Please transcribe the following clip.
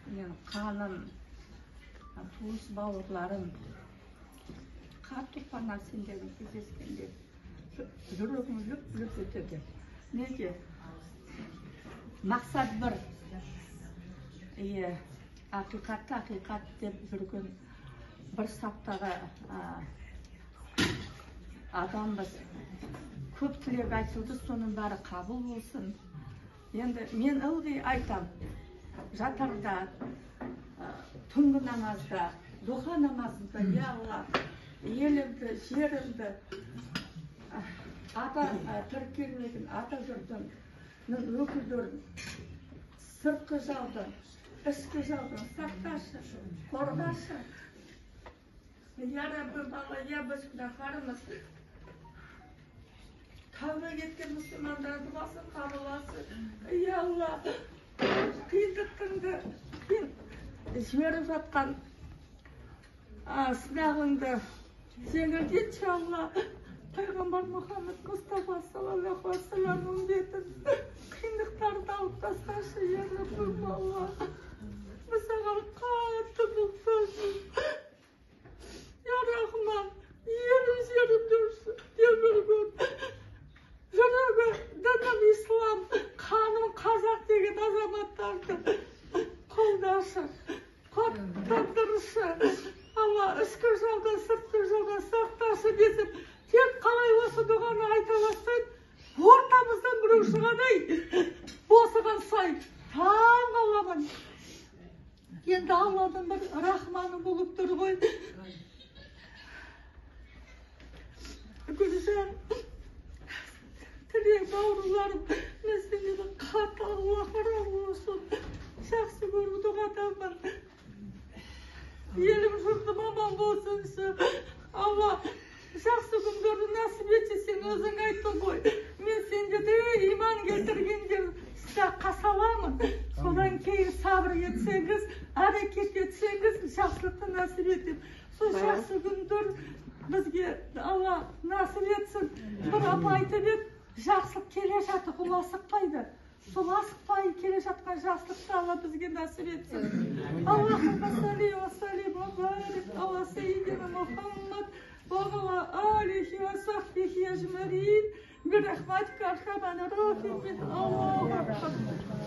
Менің қаным, туыс бауырларым, қатты қуанамын сендермен кездескенде. Жүрегім лүп-лүп етеді. Неге? Мақсат бір. Ақиқатты ақиқат деп жүрген бір саптағы адамбыз. Көп тілек айтылды, соның бәрі қабыл болсын. Енді мен ылғи айтам, жатарда, түнгі намазда, духа намазында, я Алла, елімді, жерімді, ата тіркелмеген ата жұртымның өкілдерін сыртқы жаудан, ішкі жаудан сақташы, қорғашы. Я Раббым Алла, я біз күнәһармыз. Тәубе еткен мұсылмандардың дұғасын қабыл алсын. Я Алла, қиындықтыңды, жіберіп жатқан сынағыңды жеңілдетші, Алла. Пайғамбар Мұхаммед Мұстафа саллаллаху алейхи уассалам үмбетін қиындықтарды алып тасташы, я Раббым Алла. Біз саған қатты мұқтажбыз. Я Рахман, елім жерімді деп жүрген жүрегі дінім ислам, қаным қазақ деген азаматтарды қолдашы, қуаттандыршы. Алла, ішкі жаудан, сыртқы жаудан сақташы десіп, тек қалай осы дұғаны айта бастайды, ортамыздан біреу шығады, осыған сай таң қаламын. Енді Алладың бір рахманы болып тұр ғой. Гүлжан, тілек бауырларым, мен сендерді қатты Аллаға разы болсын, жақсы көріп дұғадамын. Елім жұртым аман болсыншы. Алла, жақсы күндерді нәсіп етші, сен өзің айттың ғой. Мен сендерді иман келтіргендер сынаққа саламын. Содан кейін сабыр етсеңіз, әрекет етсеңіз, жақсылықты нәсіп етемін. Сол жақсы күндер бізге Алла нәсіп етсін. Бір апа айтып еді, жақсылық келе жатыр, ол асықпайды. Сол асықпай келе жатқан жақсылықты Алла бізге нәсіп етсін. Аллахумма салли ва саллим ва барик ала саййидина Мухаммад ва ала алихи ва сахбихи ажмаин. Бирахматика архамар рахимин. Аллаху акбар.